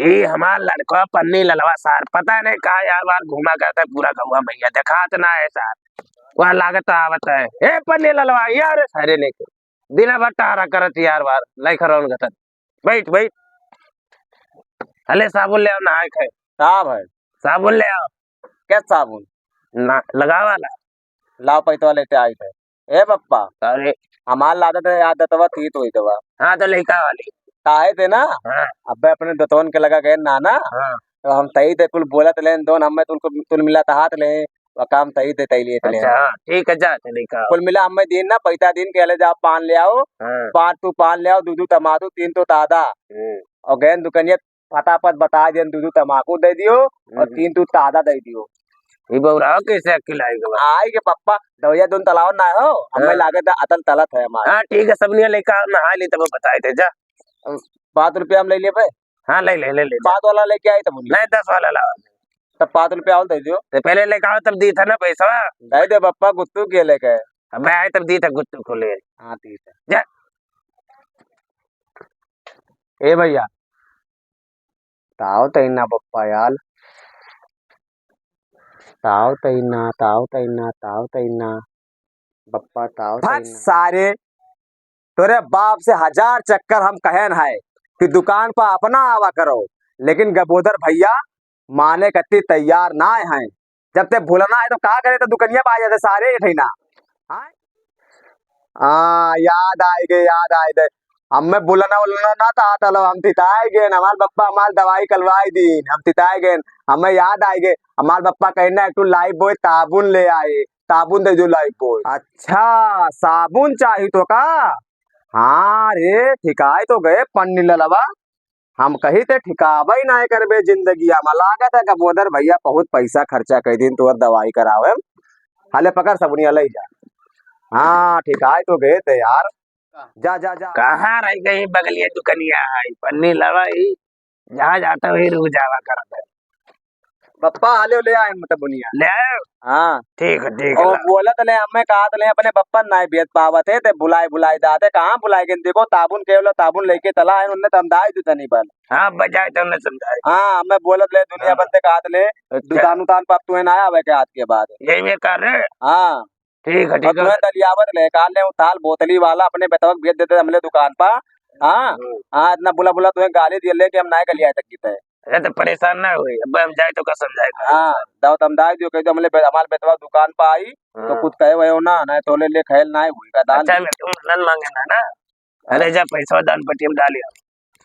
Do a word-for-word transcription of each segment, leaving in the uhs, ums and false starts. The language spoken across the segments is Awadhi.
ई हमार लड़का पन्नी ललवा सार, पता नहीं कहाँ यार बार घूमा करता है पूरा गौवा मैया, देखात ना है सार। वह लागत आवत है। ए पन्नी ललवा, यार सारे लेके। दिना भर टहरा करत यार बार, लइका रौन गतन। बैठ, बैठ। हले साबुन ले आओ, नहाए खाए। साहब है। साबुन ले आओ। क्या साबुन? ना, लगावा ला। लाओ पैतवा लेते आई थे। ए पप्पा, अरे। हमार लादत है याद दतवा तीत होई दवा। हाँ, तो लइका वाली। काहे थे ना? हाँ। अबे अपने दतवन के लगा गए ना ना। हाँ। तो हम तई थे कुल बोलत लेन दोन, हमें तुल, तुल मिला तहात ले, वो काम तई थे तई लिए थे लेन। अच्छा, हाँ, ठीक है, जा, चले का। कुल मिला हमें दिन ना, पैसा दिन के ले जा, पान ले आओ, हाँ। पाँच तू पान ले आओ, दू दू तमाकू, तीन तू तादा। हम्म। और गए दुकनिया फटाफट बता दियन, दू दू तमाकू दे दियो और हम्म। तीन तू तादा दे दियो। ई बौरा कैसे अकेला आई गवा? आई के पप्पा, दवैया दोन तलाव ना हो, हमें हाँ। लागे था अतल तलत है हमारे। हाँ, ठीक है, सबनिया लेकर आओ, नहा ली तब बताए थे, जा। पाँच रुपया हम ले लिए भाई। हाँ, ले ले, ले ले, जा। पाँच वाला लेके आई तब उन्हें। नहीं, दस वाला लाओ। तब पाँच रुपया और दे दियो। तो पहले लेके आओ, तब दी था ना पैसा। दे दे पप्पा, गुत्तू के लेके। अब मैं आए तब दी था गुत्तू को ले। हाँ, ठीक है। जा। ए भैया, ताव तैना बप्पा याल, ताव तैना, ताव तैना, ताव तैना, बप्पा ताव फट तैना। सारे, तोरे बाप से हजार चक्कर हम कहन है कि दुकान पर अपना आवा करो, लेकिन गबोधर भैया माने कत्ती तैयार ना हैं। जब ते भूलना है तो का करे, तो दुकनिया पे आ जाते सारे ये ठैना। हाँ? हाँ, याद आए गए, याद आए गए। हमें बुलना उलना ना था, तलो हम तिताए गए, हमार बप्पा हमार दवाई कलवाई दीन, हम तिताए गए। हमें याद आए गए, हमार बप्पा कहना एक ठो लाइफ बॉय साबुन ले आए, साबुन दे दो लाइफ बॉय। अच्छा, साबुन चाही तो का? हाँ रे, ठिकाए तो गए पन्नी ललवा। हम कही ते ठिकाबे ही नाय करबे जिंदगिया में। लागत है गबोधर भैया बहुत पैसा खर्चा कर दिन तोर दवाई करावे। हले पकड़ सबुनिया ले जा। हाँ, ठिकाए तो गए ते यार। जा, जा, जा। कहाँ रह गई बगलिया दुकनिया है? पन्नी लवाई, जहाँ जाता वही रुक जावा करत है। पप्पा, हाले ले आए मतलब बुनिया। ले आए? हाँ। ठीक है, ठीक है, और ला। बोलत ले, हमें कहा ले, अपने पप्पा नाय बेच पावत है, ते बुलाए, बुलाए जाते, कहाँ बुलाए गए? देखो, ताबुन केवल ताबुन लेके चला है, उनने तमदाई दू तनी बल। हाँ, बजाए तो उनने समझाए। हाँ, हमें बोलत ले, दुनिया हाँ। बंदे कहा ले, अच्छा। दुकान उतान पर अब तुम्हें ना आवे के आज के बाद। यही में कर रहे? हाँ। ठीक है, और ठीक है। तुम्हें दलियावत ले, काल ले उताल बोतली वाला अपने बेटवा के बेच देते हमले दुकान पर। हाँ, हम्म। हाँ, इतना बुला बुला तुम्हें गाली दिए ले कि हम नाय गलिया तक की तय। अरे तो परेशान ना हुई, अब हम जाए तो का समझाए का? हाँ, दाव तमदाई दियो, कह दो हमले बे-, हमार बेटवा दुकान पर आई, तो हाँ। कुछ कहे वहे ना, ना तो ले ले खेल ना हुई का दान अच्छा, दे। मैं तुम मन्नत मांगे ना, ना? हाँ। अरे जा पैसा दान पट्टी में डालियो।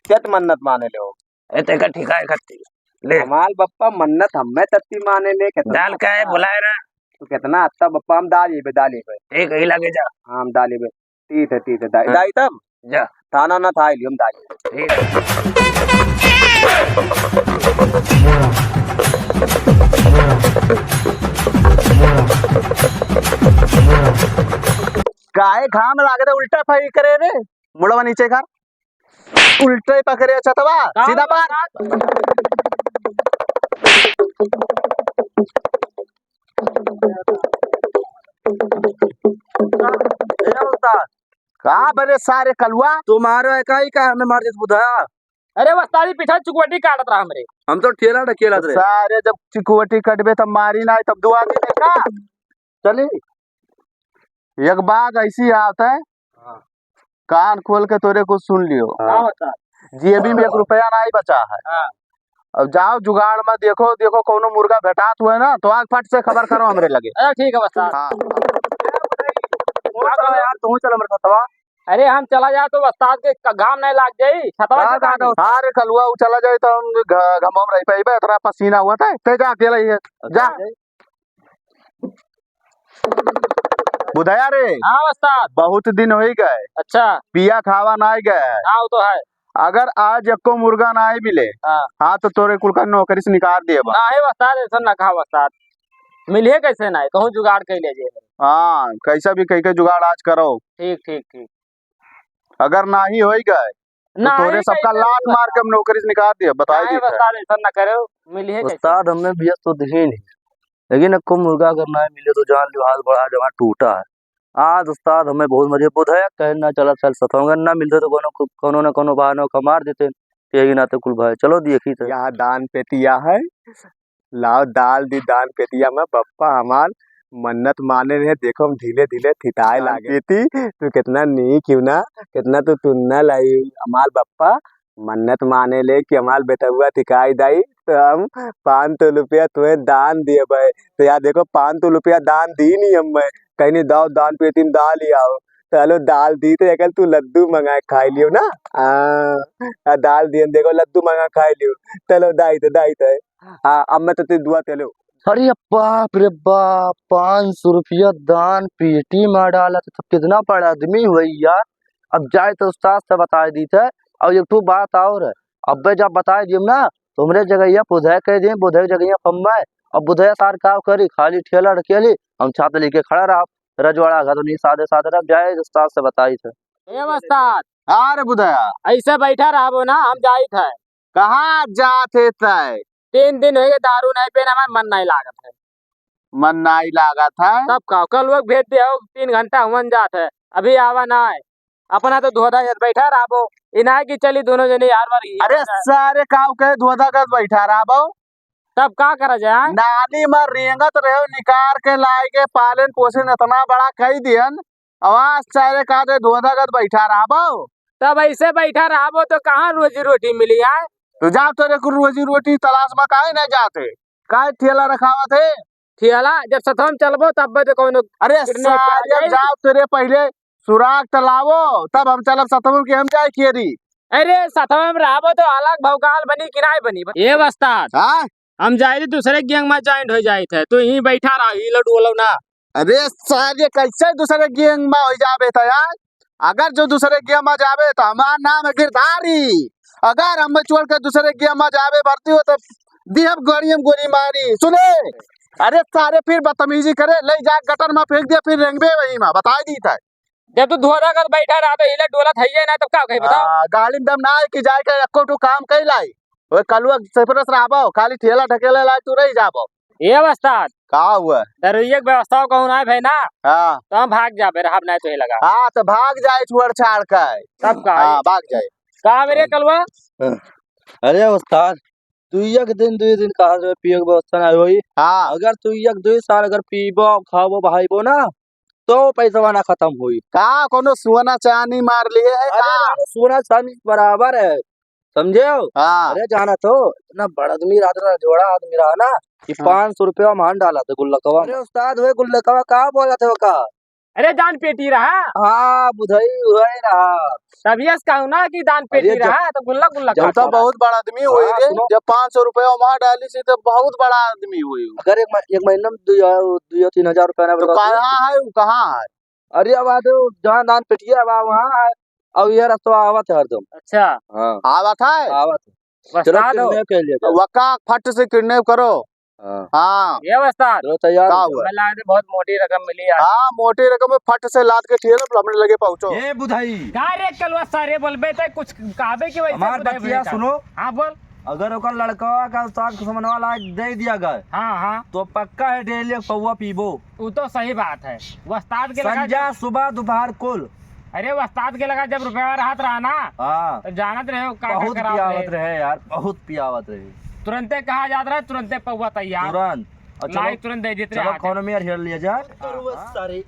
क्या तो मन्नत माने ले हो? ए, तेका ठिकाए खत्ती। ले। हमार बप्पा मन्नत हमें तत्ती माने ले, कितना डाल का है, अच्छा। बुलाए ना। तू कितना अच्छा बप्पा, हम डाल ये बे, डाल ये बे। ठीक है, लगे जा। हाँ, हम डाल ये बे। ठीक है, ठीक है, दाई, हाँ। दाई तब? जा। थाना ना था, लियो हम दाई। ठीक है। काहे घाम लागे तो उल्टा फाई करे रे, मुड़वा नीचे कर। उल्टे पकड़े छतवा, का सीधा पार। उस्ताद? ए उस्ताद। का बरे सारे कलुआ? तुम्हारे इकाई का हमें मार देत बुधा। अरे उस्ताद, ई पीछा चुकवटी काटत रहा हमरे। हम तो ठेला ढकेलत रहे। सारे जब चुकवटी कटबे तब मारी ना, तब दुआ दे का? चली। एक बात ऐसी आवत है, हाँ। कान खोल के तोरे कुछ सुन लियो। हाँ। का होता? जेबी में एक रुपया नाहीं बचा है। हाँ। अब जाओ जुगाड़ में देखो, देखो कौनो मुर्गा भेटात हुए ना, तो आग फट से खबर करो हमरे लगे। अच्छा, ठीक है उस्ताद। हाँ। तू चल यार, तू चल हमरे साथवा। अरे हम चला जाए तो उस्ताद के क-, घाम नहीं लाग जाई, छतवा का के पानी। अरे कलुआ, उ चला जाए तो हम घ-, घमवा में रह पाइबे, इतना पसीना हुआ था, ते जा अकेला ही है, जा। अच्छा। बुधया रे। हाँ उस्ताद। बहुत दिन होइ गए। अच्छा। पिया खावा नाहीं गए। हाँ, वो तो है। अगर आज एको मुर्गा नाहीं मिले, हाँ। हाँ, तो तोरे कुल का नौकरी से निकाल दिए बा। नाहीं उस्ताद, ऐसा ना कहा उस्ताद। मिलिए कैसे नाहीं, कहूँ जुगाड़ कर ले जे। हाँ, कैसा भी कह के जुगाड़ आज करो। ठीक, ठीक, ठीक। अगर नाहीं होइ गए, तो ना, तोरे ये सबका कैसे लात हुआ? मार के हम नौकरी से निकाल दिए, बताई नाहीं, दी है। उस्ताद, ऐसा ना करो, मिलिए कैसे? उस्ताद, हमें बियस तो दिही नहीं, लेकिन एको मुर्गा अगर नाहीं मिले तो जान लियो हाथ गोड़ आज हमारा टूटा है। आज उस्ताद हमें बहुत मजे बुधया कहना चला चल सतोंगे ना मिलते तो कोनो, कोनो ना कोनो बहाना का मार देते। यही नाते कुल भाई, चलो देखी तो। यहाँ दान पेटिया है, लाओ दाल दी दान पेटिया में, बप्पा हमार मन्नत माने रहे, देखो हम धीरे धीरे थिताए दान लागे। पेटी, तू कितना नीक हिउ ना, कितना तू तुन्ना लाई हमार बप्पा, मन्नत माने ले कि हमार बेटउआ थिकाई दाई, तो हम पाँच सौ रुपया तुम्हें दान दिए भाई। तो यार देखो, पाँच सौ रुपया दान दी नहीं हम, मैं कहनी दाओ दान पेटी में दाल ही आओ, चलो दाल दी तो एकल तू लड्डू मंगाए खाई लियो ना। हाँ, आ दाल दियन देखो लड्डू मंगा खाई लियो। चलो दाई तो, दाई तो। हाँ, अब मैं तो तेरी दुआ चलो। अरे बाप रे बाप, पाँच सौ रुपया दान पेटी में डाला तो तब कितना बड़ा आदमी हुआ यार। अब जाए तो उस्ताद से बताए दी थे। और एक ठो बात और है, अब्बे जब बताए दिए ना, तो हमरे जगह या बुधे कह दिए, बुधे जगह या पम्मा है। अब बुधे सार का करी, खाली ठेला ढकेली, हम छाता लेके खड़ा रहा। रजवाड़ा का तो नहीं, सादे सादे रह जाए, उस्ताद से बताई थे। ए उस्ताद। हाँ रे बुधया। ऐसे बैठा रहबो ना, हम जाइत है। कहाँ जात है तय? तीन दिन हो गए, दारू नहीं पीना, हमार मन नहीं लागत है। मन नहीं लागत है? तब का, कल वो भेज दे हो, तीन घंटा हुवन जात है, अभी आवा ना है। अपना तो धोधा जत बैठा रहबो, ई ना है कि चली दोनों जने यार मार। अरे सारे काव के धोधा गत बैठा रहबो। तब का करा जाए? नाली में रेंगत रहो, निकार के लाए के पालन पोषण इतना बड़ा कई दियन, आवाज सारे का दे धोधा गत बैठा रहबो। तब ऐसे बैठा रहबो तो कहाँ रोजी रोटी मिली है? तो जा तोरे कुल रोजी रोटी तलाश में काहे नहीं जाते? काहे ठेला रखावत है? ठेला जब सथवा में चलबो तब तो कौनो अरे किडनी पे आ सारे जाई। जा तोरे पहले सुराग त लावो, तब हम चलब सतवन के हम जाए खेरी। अरे, सतवन में रहबो तो अलग भौकाल बनी कि नाहीं बनी? ए उस्ताद, हाँ? हम जाए रही दूसरे gang में join हो जाइत है, तू यहीं बैठा रहा, हिलो डोलो ना। अरे सारे, कैसे दूसरे gang में हो जाबे त यार? अगर जो दूसरे gang में जाबे तो हमार नाम है गिरधारी। अगर हम छोड़ के दूसरे gang में जाबे भर्ती हो तो दिहब गोली में गोली मारी। सुने? अरे सारे फिर बदतमीजी करे, ले जा गटर में फेंक दिया, फिर रेंगबे वही में, बताई दी था। जब तू धोधा कर बैठा रहा तो हिलत डोलत हइये ना, तब का कही बताओ? आ, गाली में दम ना है कि जाए के एको ठो काम कई लाई। ओए कलुआ से परस रहबो, खाली ठेला ढकेला लाई तू रही जाबो। ए उस्ताद। का हुआ? दरुइया के व्यवस्था कहूँ ना है भाई ना। हाँ। तो हम भाग जाबे, रहब ना तो ही लगा। हाँ, तो भाग जाए छुअर छाड़ के। तब का? हाँ, भाग जाए। का बे रे कलुआ? अरे उस्ताद, तू एक दिन, दुई दिन कहा से पिए के व्यवस्था ना होई। हाँ। अगर तू एक दुई साल अगर पीबो, खाबो, बहाइबो ना, तो पैसवा ना खतम होई। का कोनो सोना चानी मार लिए है अरे का? यार, सोना चानी बराबर है, समझे हो? हाँ। अरे जाना तो, इतना बड़ा आदमी रहा, इतना जोड़ा आदमी रहा ना, कि हाँ। पाँच सौ रुपया मान डाला था गुल्लकवा में। अरे उस्ताद, वही गुल्लकवा का बोला था का? अरे दान पेटी रहा। हाँ, बुधई वही रहा। तभी से कहूँ ना कि दान पेटी अरे जब, रहा, तो गुल्ला गुल्ला जब खाता तो रहा। बहुत बड़ा आदमी होई हाँ, रे। सुनो। जब पाँच सौ रुपया वहाँ डाली से तो बहुत बड़ा आदमी होई। अगर एक म-, एक महीना में दो, दो तीन हजार रुपया ना तो बर्बाद हो। कहाँ है वो, कहाँ है? अरे अब आ तो जहाँ दान पेटिया बा वहाँ है। अब ये रस्तवा आवत है हरदम। अच्छा। हाँ। आवत है? आवत है। चलो उस्ताद हो। Kidnap कर लिया जाए। वका फट से kidnap करो। हाँ। हाँ। ये उस्ताद। चलो तैयार का हो हुआ? जाओ। मैं लागे बहुत मोटी रकम मिली यार। हाँ, मोटी रकम में फट से लाद के ठेल अपने लगे पहुँचो। ए बुधाई। का रे कलुआ सारे बोलबे ते कुछ कहबे कि वैसे हमार बुधाई बतिया बोलता। सुनो। हाँ बोल। अगर ओकर लड़कवा का उस्ताद के समनवा लायक दे दिया गए, हाँ, हाँ। तो पक्का है डेली एक पौवा पीबो। उ तो सही बात है। उस्ताद के लगा संझा, जब सुबह, दोपहर कुल। अरे उस्ताद के लगा जब रुपया रहत रहा ना, हाँ। तो जानत रहे हो का का बहुत करावत पियावत रहे। रहे यार, बहुत पियावत रहे। तुरंते कहा जात रहा, तुरंते पौवा तैयार। तुरंत। और चलो, लाई तुरंत दे देते चलो रहे। कौन में यार हेर लिया जाए। हाँ, हाँ। सारे।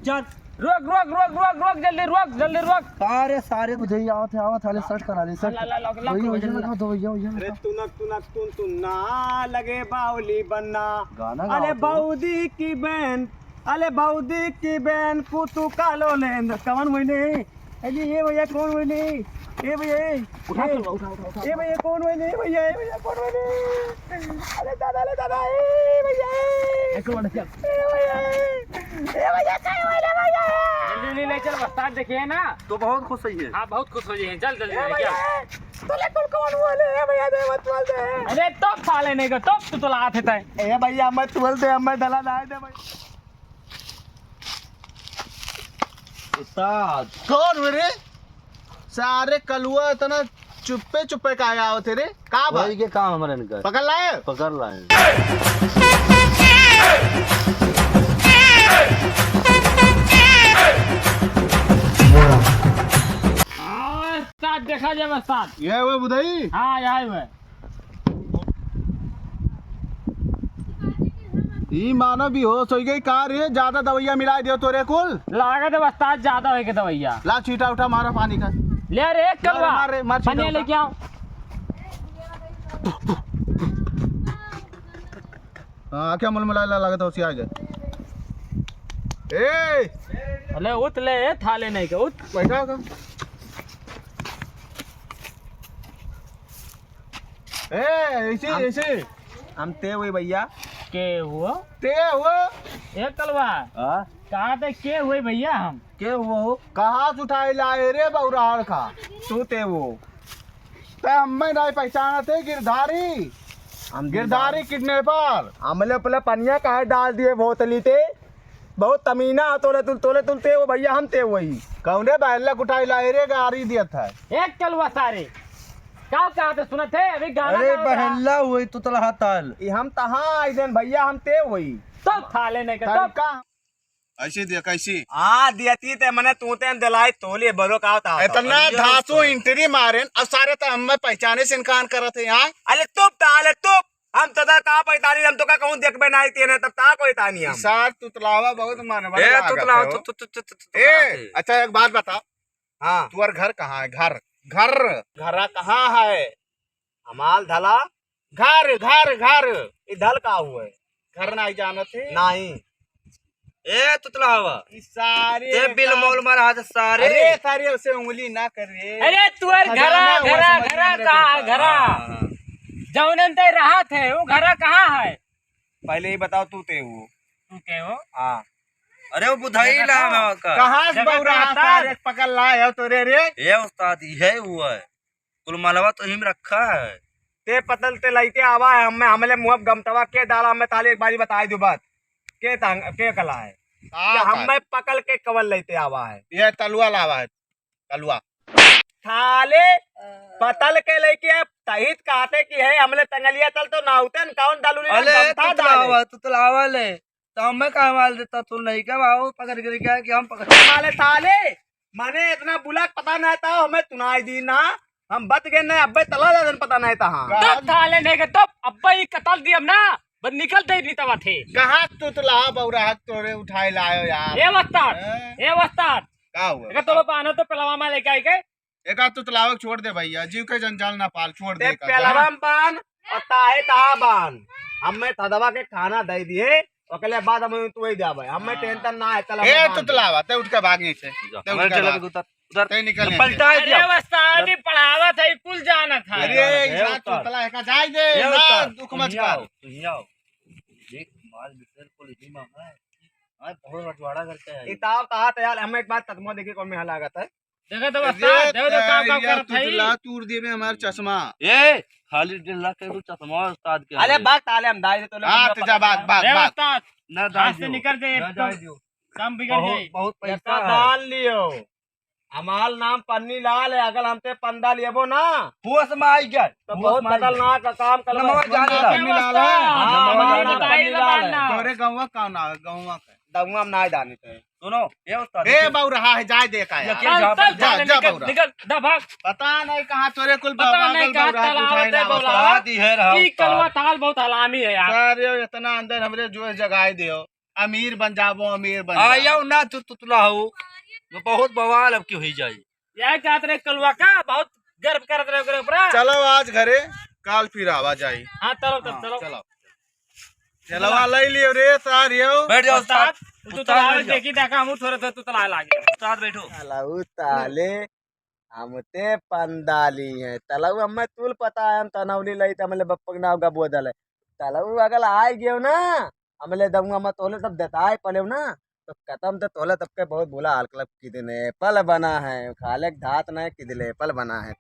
चल। रोक, रोक, रोक, रोक, रोक, जल्दी रोक, जल्दी रोक। अरे सारे बुझे ही आवत है, आवत है, ले search करा ले, search। ला, ला, ला, ला, वही, ला, वही ला। लगा दो भैया, वही अरे लगा। तुनक, तुनक, तुन, तुन, ना लगे बावली बन्ना। गाना अरे गाओ तो। बौदी की बहन, अरे बौदी की बहन को तू कालो लेंद। कौन हुई नहीं? ए जी, ये भैया कौन हुई नहीं? ए भैया, ए, उठा, ए, उठा, उठा, उठा, उठा। ए भैया कौन हुई नहीं? भैया, ए भैया कौन हुई नहीं? अरे दादा, अरे दादा, ए भैया, ए। ऐसे वाला क्या? ए भैया, ए। ए भैया, कहीं वाले भैया। जल्दी, जल्दी ले चल, उस्ताद देखिए ना। तो बहुत खुश होइए। हाँ, बहुत खुश हो जाइए। चल, जल्दी ए ले भैया, चल। तू ले कुल कौन वाले? ए भैया, दे मत बोल दे। अरे, तो साले नहीं का, तो तू तो लात है तय। ए भैया, मत बोल दे, मैं दला ना दे भाई। उस्ताद। कौन हो रे? सारे कलुआ इतना चुप्पे चुप्पे काहे आवत है रे? का बात? वही के काम हमारे इनका। पकड़ लाए? पकड़ लाए। देखा जाए उस्ताद। ये हुए बुधई? हाँ, यही हुए। ई मानो बेहोश होइ गई का रे? ज्यादा दवइया मिलाइ दियो तोरे कुल। लागत है उस्ताद ज्यादा होइ गई दवइया। ला छीटा उठा मारा पानी का। ले रे, एक कलवा। मार रे, मार छीटा पनिया उठा। लेके आओ। हाँ, आँखें मुलमुलाए ला, लागत है होशियार गए। ए! अले उठ ले, ए, थाले नहीं के, उठ। बैठा का? ए, ऐसे, हम, ऐसे। हम ते हुए भैया। के हुआ? ते हुआ? ए कलवा। हाँ? कहाँ ते के हुए भैया हम? के हुआ हो? कहाँ से उठाए लाए रे बौराड़ का? तू ते वो। ते हमें नहीं पहचानत है, गिरधारी। हम गिरधारी किडनैपर। हमले पहले पनिया काहे डाल दिए बोतली ते? बहुत तमीना है, तोले तुल, तोले तुल ते वो भैया, हम ते वही। कौने बहल्ला कुटाई लाए रे, गारी दियत है। एक कलवा सारे। का कहा तो सुनत है, अभी गाना अरे गावत रहा। बहल्ला हुई तुतला ताल। ई हम तहाँ आई देन भैया, हम ते वही। तो थाले नहीं के, तब तरीका। ऐसे दिया, कैसे? हाँ, दियती ते मने तू ते दिलाई तोले बरो का होता। इतना अरे धासु तो। एंट्री मारेन, अब सारे तो हमें पहचाने से इनकार करत है यहाँ। अरे तुप ताले तुप, हम तो ता का पहचानी, हम तो का कहूँ देखबे नहीं तेने, तब ता कोई तानी हम। सार तुतलावा बहुत मन ए, लागत तुतलावा, है हो। तु-, तु-, तु-, तु-, तु-, तु-, ए, तुतलावा। अच्छा एक बात बता। हाँ। तुअर घर कहाँ है? घर, घर। घरा कहाँ है? हमाल धला। घर, घर, घर। ई धल का हुए? घर नहीं जानत है? नहीं। ए, तुतला हवा। ई सारे ते बिल का मौल मारा हाथ सारे। अरे, सारे उसे उंगली ना करे। अरे, तुअर खजाना घरा, वो घरा, समझ घरा में का, करता। घरा। हाँ, हाँ। जौनन ते रहत है, वो घरा कहाँ है? पहले ही बताओ, तू ते हो। तू ते हो? हाँ। अरे, वो बुधाई देखा ला तो? मैं का। कहाँ से देखा बौरा तो हाथ उस्ताद? सारे पकड़ लाए हो तोरे रे? ए उस्ताद, यही हुआ है। कुल मलवा तो हिम रखा है। ते पतल ते लइते आवा है, हमें, हमले मुँह गमतवा के डाला, हमें ताले एक बारी बताई दो बात। के तांग, के कला है? का कि का? हमें पकल के कवल लइते आवा है। ये तलुआ लावा है, तलुआ। थाले पतल के लइके अब तहित कहते कि है, हमले तंगलिया तल तो नाउतन कौन डालू नहीं अले, गमता तुतलावा, डाले। तुतलावा ले। तो हमें का माल देता तू नहीं क्या बाबू पकड़ के क्या कि हम पकड़ माले ताले, मने इतना बुला के पता नहीं था, हमें तुनाई दी ना, हम बच गए ना, अब्बे तला दादन पता नहीं था। हाँ। तब थाले नहीं के, तब अब्बे ही कतल दियम ना, बस निकल दे नहीं तब थे। कहाँ तुतला बौरा हाथ तोरे उठाए लायो यार? ए वस्ताद, हैं? ए वस्ताद। का हुआ? अगर तो बानो तो पेलवा में लेके आई के। एका तुतलावक छोड़ दे भैया, जीव के जंजाल ना पाल, छोड़ दे ते एका। पेलवा में बान और ताहे तहा बान। हमें थदवा के खाना दे दिए, ओकले बाद हम तू ही जाबे। हमें हाँ। टेंशन ना है, चल ए, हम बान तुतलावा, ते उठ के भाग यहीं से। जा, ते हमें उठ के चला भाग। के उतर, उतर। ते निकल यहीं से। पलटा है अरे क्या? वस्ताद भी पढ़ावत है, कुल जानत है। अरे, अरे, इंसान उस्ताद। तुतला है का, जाए दे, ए, ना, उस्ताद, दुख मत तुम कर। आओ, तुम आओ। देख, माल बिसर को लेके मामा है। आज बहुत रजवाड़ा करके आए। इताव कहा था यार, हमें एक बार चश्मा देखिए कौन में लागत है। देखो तो अरे उस्ताद, देखो तो काम, काम तेरिया करत है। तुतला तूर दिए में हमार चश्मा। ए, खाली डेढ़ लाख के तू चश्मा उस्ताद के अरे आगे। बात ताले हम दाई दे तो ले हाँ, तो जा, बात, बात, ए बात। उस्ताद, ना दाई आज से दियो। निकल जाए, ना तो दाई दियो। काम बिगड़ बहुत, जाए। बहुत पैसा इतना है। दान लियो। हमार नाम पन्नी लाल है, अगर हमसे पंदा लेबो ना, होश में आई गया। तो होश बहुत में आई गया। खतरनाक काम करबो। नमवा जाने ला। पन्नी लाल है। हाँ, नमवा हमार जाने नाम ला। पन्नी लाल है। तोरे गौवा का ना है? गौवा का। दौवा में ना जाने थे। सुनो, ए उस्ताद, ए, देखिए। बौरा है, जाए दे का यार। यकीन चल, जा, चल, जा, चल, जा, निकल, बौरा। निकल, जा, भाग। पता नहीं कहाँ तोरे कुल पता बौरा नहीं गल कहाँ बौरा तलावत उठाए है, लावत बौरा। है। हाँ, दी है रहा ई कलवा उस्ताद। ताल बहुत हलामी है यार। सारे इतना अंदर हमरे जो जगाए दियो। अमीर बन जाबो, अमीर बन जाबो। आयो ना तू तुतला हो, तो बहुत बवाल अब की होई जाई। यह कहत रहे कलवा का बहुत गर्व करत रहे ओकरे ऊपर। चलो आज घरे, काल फिर आवा जाई। हाँ, चलो, तब हाँ, चलो। चलो। चलवा लई लियो रे, सार यो। बैठ जाओ उस्ताद, उस्ताद। तू तो उस्ताद आवे बैठ जाओ। देखी देखा, हम थोड़े थे, तू तो लाए लागे। उस्ताद बैठो। चलो, ताले। हम ते पंदाली हैं। तलऊ हमें तुल पता है, हम तनौली लई त हमले बप्पक नाव का बोदल है। तलऊ अगल आए गयो ना, हमले दमुआ मत होले तब देताए पलेव ना, तो कतम ते तोले तब के बहुत बुला हाल कलब किदने पल बना है, खाले धात नहीं किदले पल बना है।